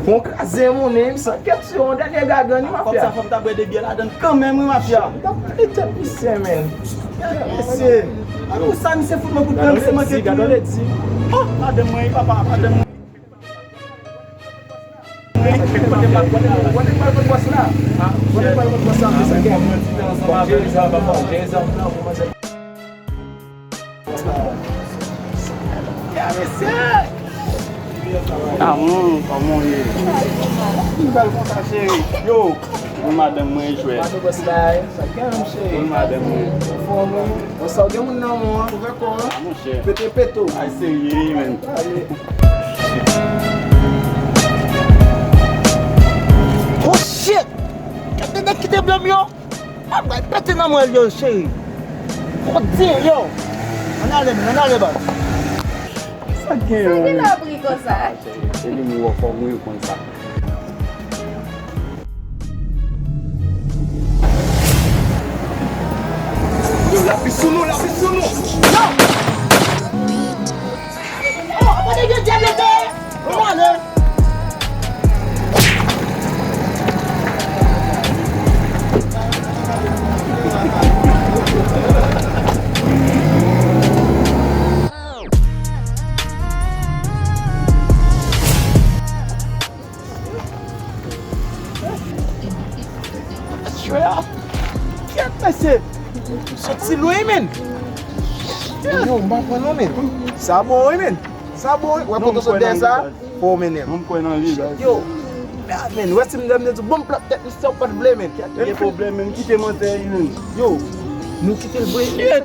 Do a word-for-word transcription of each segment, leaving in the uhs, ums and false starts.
Bon, kraze moun, men, sa kèt sou yon dènye gagan, wi, mafya. Kòb sa, fò m ta bwè de byè ladan l kanmenm, wi, mafya. M t ap pale tèt misye, men. Mesye, a pou sa, misye fout mwen kout pwen, misye manke tou. Oh, madanm mwen, papa, madanm mwen. Kote m al, kote m al, kote m al kot bòs la? Kote m al kot bòs la, mesye? Ya, mesye! Amou, kòman w ye? M bèl konsa, cheri. Yo, mwen madanm mwen jwè. Madanm bòs la, sa gen, cheri? Mwen madanm mwen. Anfòm, wi. Bon, sa w gen moun nan men w, ouvè kò w. Monchè. Pete pete w. Ay, serye, men. Ale. Oh, shit! Gade nèg ki te blanm yo! Mwen pral pete nan mwen yo, cheri. Kote yo? Ann ale, men, ann ale, baz. Sa gen, sa gen nan pri konsa? Se li m wè fò mwen konn sa. Yo, lapli sou nou, lapli sou nou. Yo! Oh, apa dia dia dia dia? Mana? Jwè a. Kèt, mesye. Soti lwen, men. Yo, m pa pran non, men. Sa bon, wi, men. Sa bon, wi. Wè poto sot dèyè sa. Fò w mennen m. Non, m kwè nan li, baz. Yo. Men, wè si m lè m te di w, bon, m plat tèt misye, ou pa t vle, men. Kèt, gen pwoblèm, men. Kite manzè, men. Yo. Nou kite l vre. Kèt.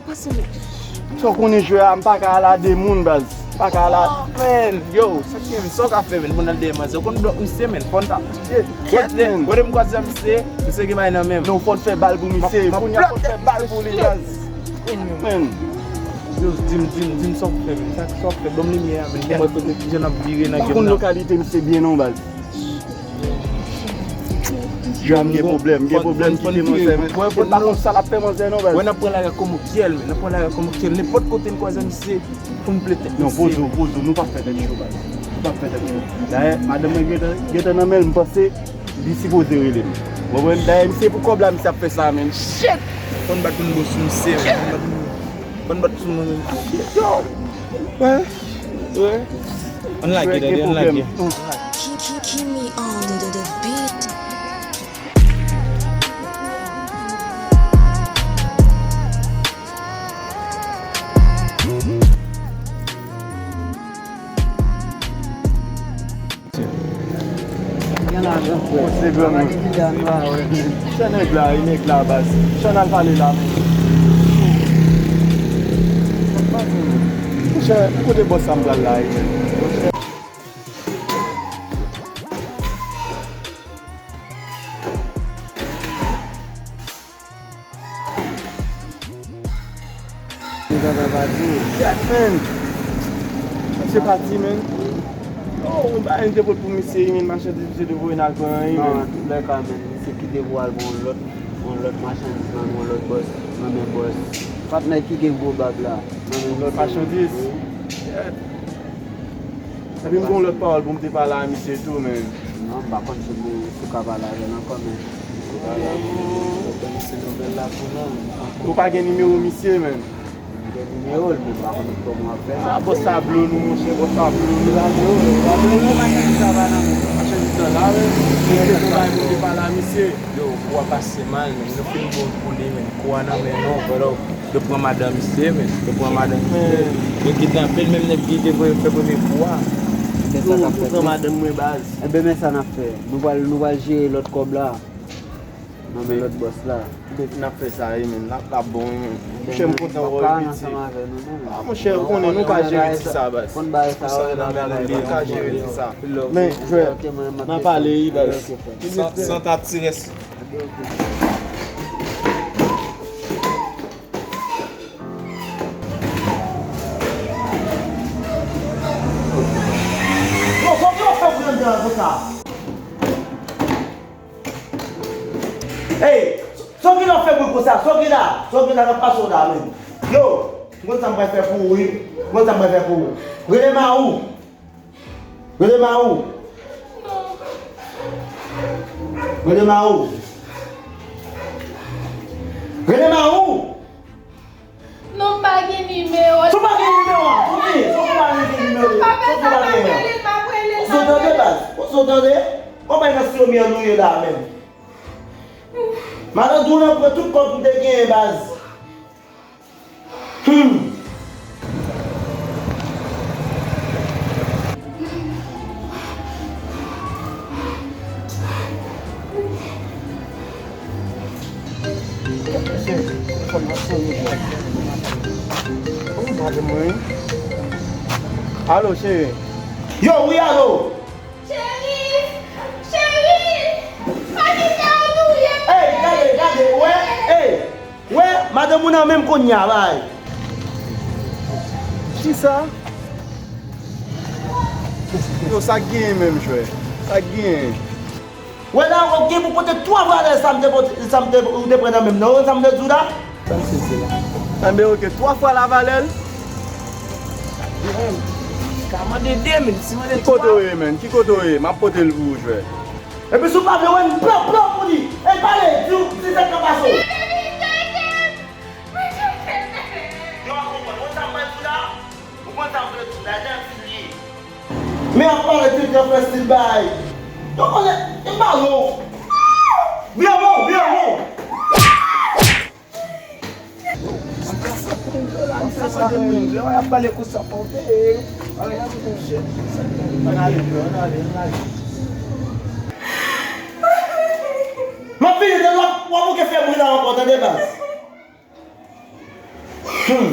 Sa w konnen jwè a, m pa ka al a de moun, baz. M pa ka al a. Ah, men, yo, sa k gen, sa w ka fè, men, pou n al dèyè manzè? Ou konn blòk misye, men, fò n ta. Kèt, men. Kote m kwaze misye, misye gen bagay nan men m. Non, fò n fè bal pou misye. Kounye a fò n fè bal pou li, baz. Men. Yo, di m, di m, di m sa w fè, men. Sa, sa w fè, ban m limyè a, men. Ban m wè kote kijan n ap vire nan game nan. M pa konn lokalite misye byen non, baz. Jwè a, m gen pwoblèm, m gen pwoblèm, kite manzè, men. Mwen pa konn sa l ap fè manzè non, baz. Wè, n ap pran lari a kòm okyèl, men, n ap pran lari a kòm okyèl. Nenpòt kote n kwaze misye, pou n ple tèt misye. Non, poze w, poze w, nou p ap fè tèt cho, baz. Nou p ap fè tèt cho. Dayè, madanm mwen gentan, gentan nan men l, m panse li sipoze rele m. Ou konprann? Dayè, misye pou kòb la, misye ap fè sa, men. Shit! Fò n bat yon bo sou misye, men. Fò n bat yon, fò n bat sou mwen, men. Shit, yo! Wè, wè. Ann lage, dade, ann lage. Ki, ki, ki mi on the, the, the beat. Gen lajan, frè. Monchè, granmoun. Chan nèg la, e nèg la, baz. Chan al pale la, men. Monchè, kote bòs sa m pral la, e, men? Nèg la pa di. Shit, man. Misye pati, man. Oh, yon bagay m te pot pou misye, men machandiz misye te voye n al pran, wi, man. Nan tout lè ka, man, misye kite pou al pran yon lòt, yon lòt machandiz nan men yon lòt bòs, nan men bòs. Patnè ki gen gwo bab la, nan men lòt machandiz. Shit. Epi m gen yon lòt pawòl pou m te pale a misye tou, men. Non, m pa konn si m, si w ka pale avè l ankò, men. Misye pale avè m, misye nouvèl la pou nou. Ou pa gen nimewo misye, men? M gen nimewo l, men m pa konn kòman w ap fè sa. A, bòs sa blo nou, monchè, bòs sa blo nou. Li pa blo, li pa blo, non, machandiz la pa nan men nou. Machandiz la la, wi. Misye te konn bay pou m te pale a misye. Yo, kou a pase mal, men. Nou fin bon pou li, men. Kou a nan men nou, bro. Yo pran madanm misye, men. Yo pran madanm misye. Yo kite anpil, menm nèg ki te voye fè premye kou a. Yo pran madanm mwen, baz. Enben, men sa n ap fè. Nou pral, nou pral jere lòt kòb la. Nan men lòt bòs la. N ap fè sa, wi, men. N ap, n ap bon, wi, men. Monchè, m kontan wè w, piti. A, monchè, ou konnen, nou ka jere ti sa, baz. Konn bagay sa, wi, n ap ka jere ti sa. Men, jwè, n ap pale, wi, baz. San, san ta ti rès. Yo, kòman w fè pou nan anndan konsa? Ey, sa w gen nan fè bri konsa? Sa w gen la? Sa w gen la nan pase w la menm? Yo, m konn sa m pral fè pou ou, wi. M konn sa m pral fè pou ou. Rele Maou. Rele Maou. Non, Rele Mawo. Rele Mawo. Non, m pa gen nimewo. Si w pa gen nimewo a, kote? Si w pa gen nimewo, si w pa gen nimewo. Ou tande, baz? Ou tande? Ou bay nan sou mye nou ye la menm. Malandro nan pran tout kòb m te genyen, baz. Hmm. Alo, cheri. Yo, wi, alo. Cheri! Cheri! Pa kite w touye m! Ey, gade, gade, wè, ey, wè, madanm ou nan menm kounye a, bay. Kisa? Yo, sa k genyen menm, jwè? Sa k genyen? Wè la, w gen pou pote twa valè sa m te pote, sa m te, ou te pran nan men m nan, ou konn sa m te di w la? Sa misye di la? Enben, oke, twa fwa la valè l. Ka mande de mil, si mande twa. Ki kote w ye, menn? Ki kote w ye? M ap pote l pou ou, jwè. Epi si w pa vle wè m, plan, plan pou li. E pale, di w, di sa k ap pase w. Yo a konprann, ou konn sa m pral di w la? Ou konn sa m vle di w la, jan di l ye. Men ap pale tout tan fè stil bay. Yo konnen, e malo. Vye bon, vye bon. Lè w ap pale konsa pa w te. Ann ale, ann ale, ann ale. M ap vini, tande w ap, w ap bouke fè bri la ankò, tande baz. Hmm.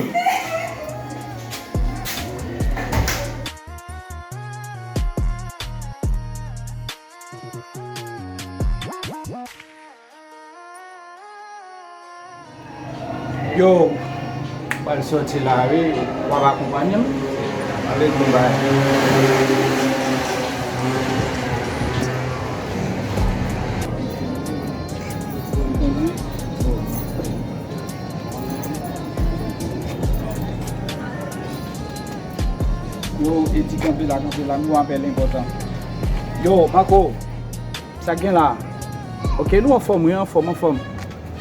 Yo, m pral sòti la wi, w ap akonpanye m? Ale, bon, bay. Yo, Edi, kanpe la, kanpe la, nou apèl enpòtan. Yo, Marco, sa k gen la? Oke, nou anfòm, wi, anfòm, anfòm.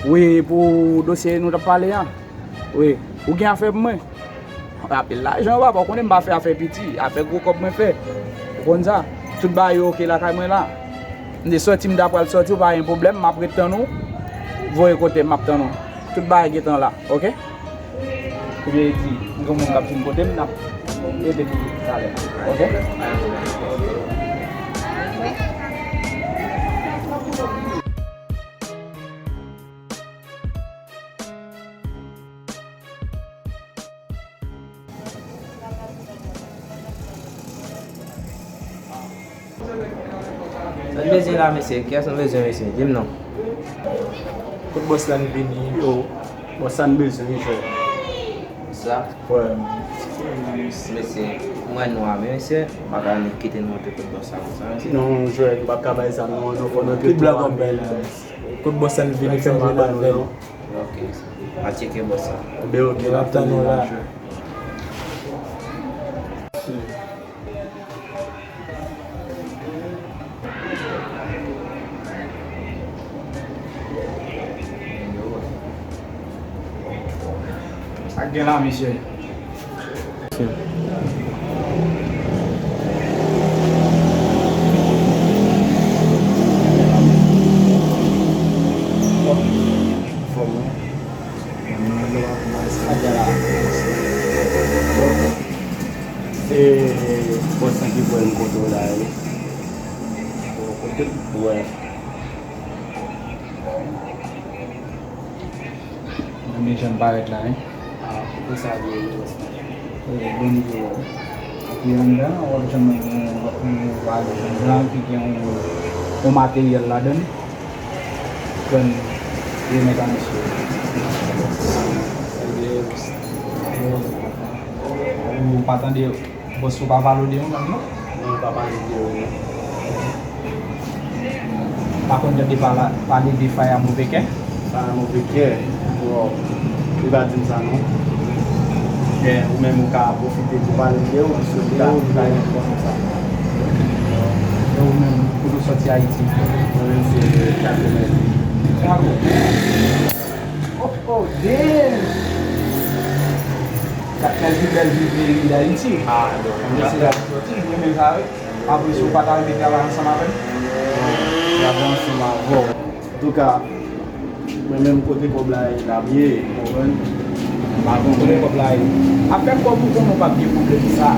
Wi, pou dosye nou t ap pale a. Wi, ou gen afè pou mwen? Anpil lajan, papa, ou konnen m pa fè afè piti, afè gwo kòb mwen fè. Ou konn sa? Tout bagay yo oke lakay mwen la. M te sòti, m ta pral sòti, ou pa gen pwoblèm, m ap ret tann ou. Voye kote m, m ap tann ou. Tout bagay gentan la, oke? Ebyen, Edi, m gen moun k ap vin kote m, n ap rete pou talè, oke? Sa n bezwen la, mesye? Kiyès nou bezwen, mesye? Di m non. Kot bòs la n vini? Yo, bòs la n bezwen, wi, jwè. Sa? Wè. Mesye, mwen nwa, men mesye, m pa ka annik kite nou antre kot bòs la konsa, mesye. Non, jwè, nou p ap ka bay zam, non, non, fò n antre tou anpil. Kot bòs la n vini, fè m pale avè l. Ok, mesye. A tcheke bòs la. Ebyen, ok, n ap tann ou la. Sa k gen la, mesye? Fòm, wi. Se bòs lan ki voye m kote w la, wi. Kote m? Wè. Mwen menm jan m parèt la, wi. Ah, pou sa vye yo. Bon nivo. Epi anndan an, w ap janm wè yon, yon valiz anndan ki gen yon, yon materyèl ladan l. Kòn remèt a misye. Ou pa tande bòs ou pa pale w de yon nèg non? Non, li pa pale de yo, non. Pa konn tande pala-, pale de Faya move kè? Faya move kè? Wow. Li pa di m sa, non. Men ou menm ou ka pwofite pou pale de yo, paske li ka, li ka gen konn sa. E ou menm, kote w Sòti Ayiti. Mwen menm se Kagoumèl. Kago. Oh, oh, damn! Kat mèl pi bèl vil peyi Dayiti. Ah, donk, se la ki sòti, m renmen sa, wi. Apre, si w pa ta renmen travay ansanm avè m? Travay ansanm avè w. Antouka, mwen menm kote kòb la ye, n ap ye, ou konprann? M pa konn kote kòb la ye. Afè kòb ou konnen w p ap gen pwoblèm sa.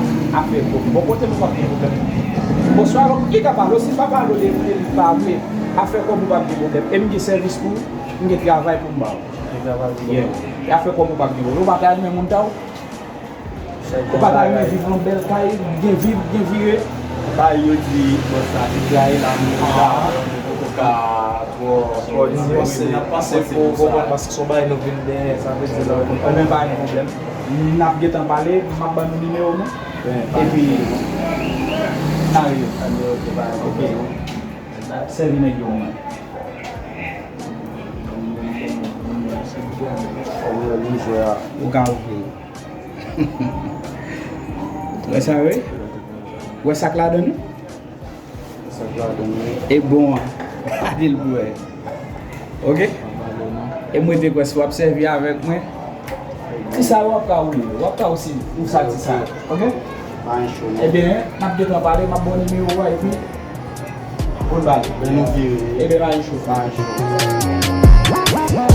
Afè kòb. Bon, kote nou p ap gen pwoblèm. Bonswa, alò, ki ka pale w? Si m pa pale w de vre, li pa vre. Afè kòb ou p ap gen pwoblèm. E m gen sèvis pou ou, m gen travay pou m ba w. Gen travay pou ou. Yeah. E afè kòb ou p ap gen pwoblèm. Ou pa ta renmen moun ta w? Ou pa ta renmen viv nan bèl kay, gen vib, gen vire? Bay yo di, bon, sa se kay la, nou deja, nou poko ka twò, twò di, bon, se, se pou ou konprann, paske se yon bagay nou vin dèyè, sa vle di la. Ebyen, pa gen pwoblèm. N ap gentan pale, m ap ban nou nimewo nou. Epi, n a rele. Ok. Sèvi nèg yo mwen. Ou ka ouvri. Wè sa, wi? Wè sa k ladan l? Sa k ladan l, wi. E bon an. Gade l pou wè. Ok? E mwen te kwè si w ap sèvi avèk mwen. Ti sa w ap ka ouvri. W ap ka osi ouvri sa ti sa. Ok? Pa gen cho, non. Ebyen, n ap gentan pale, m ap ba w nimewo a, epi pou n pale. Ebyen, nou vire. Ebyen, pa gen cho. Pa gen cho.